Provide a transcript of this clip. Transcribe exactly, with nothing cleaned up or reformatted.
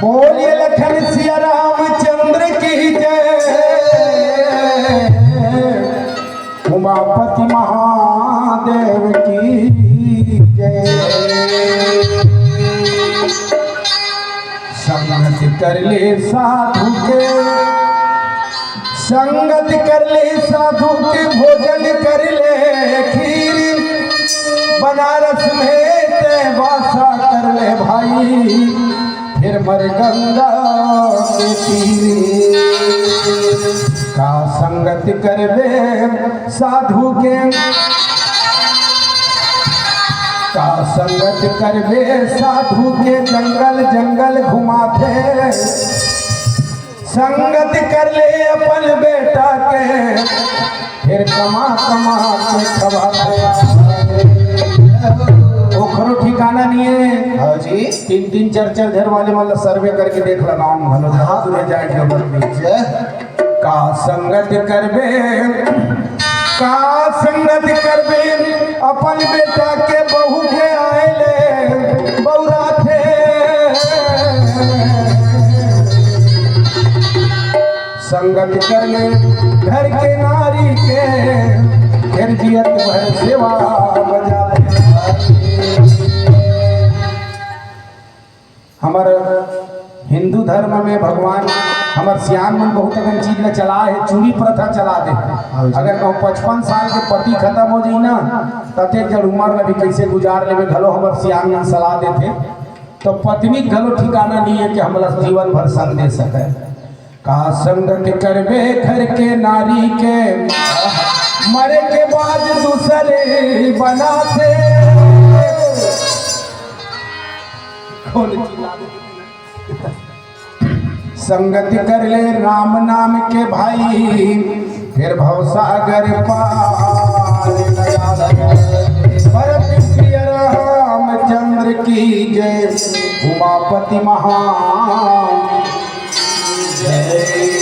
बोलिए लखन सिया रामचंद्र की जय, उमापति महादेव की जय। संगत कर ले साधु के, संगत कर ले साधु के, भोजन कर ले खीर, बनारस में ते वासा कर ले भाई, फिर मर गंगा के तीर। का संगत करबे साधु के, का संगत करबे साधु के, जंगल जंगल घुमाथे। संगत कर ले अपन बेटा के, फिर कमा कमा के खवाथे। ओखरो ठिकाना नहीं है। हाँ जी। तीन तीन चार चार घर वाले मन ला सर्वे करके देख ला, गाँव में घलो हाँ। दूर जाए के मन नहीं। जय। का संगत करबे, का संगत करबे, अपन बेटा के बहू के आए ले बौराथे। संगत कर ले घर के नारी के, फिर जियत भर सेवा बजा ले। हमर हिंदू धर्म में भगवान हमर सियान मन बहुत अकन चीज ला चला हे, चूड़ी प्रथा चला दे। हाँ जी। अगर कहूँ पचपन साल के पति खत्म हो जाई ना, तते जड़ उमर ला भी कैसे गुजार लेबे, घलो हमर सियान मन सलाह देथे। तो पत्नी घलो ठिकाना नहीं है कि हमला जीवन भर संग दे सके। का संगत करबे घर के नारी के, मरे के बाद दूसरे बनाथे। कौन चिल्ला दे? संगत कर ले राम नाम के भाई, फिर भवसागर पार लगा दे। परम प्रिय रामचंद्र की जय, उमापति महान जय।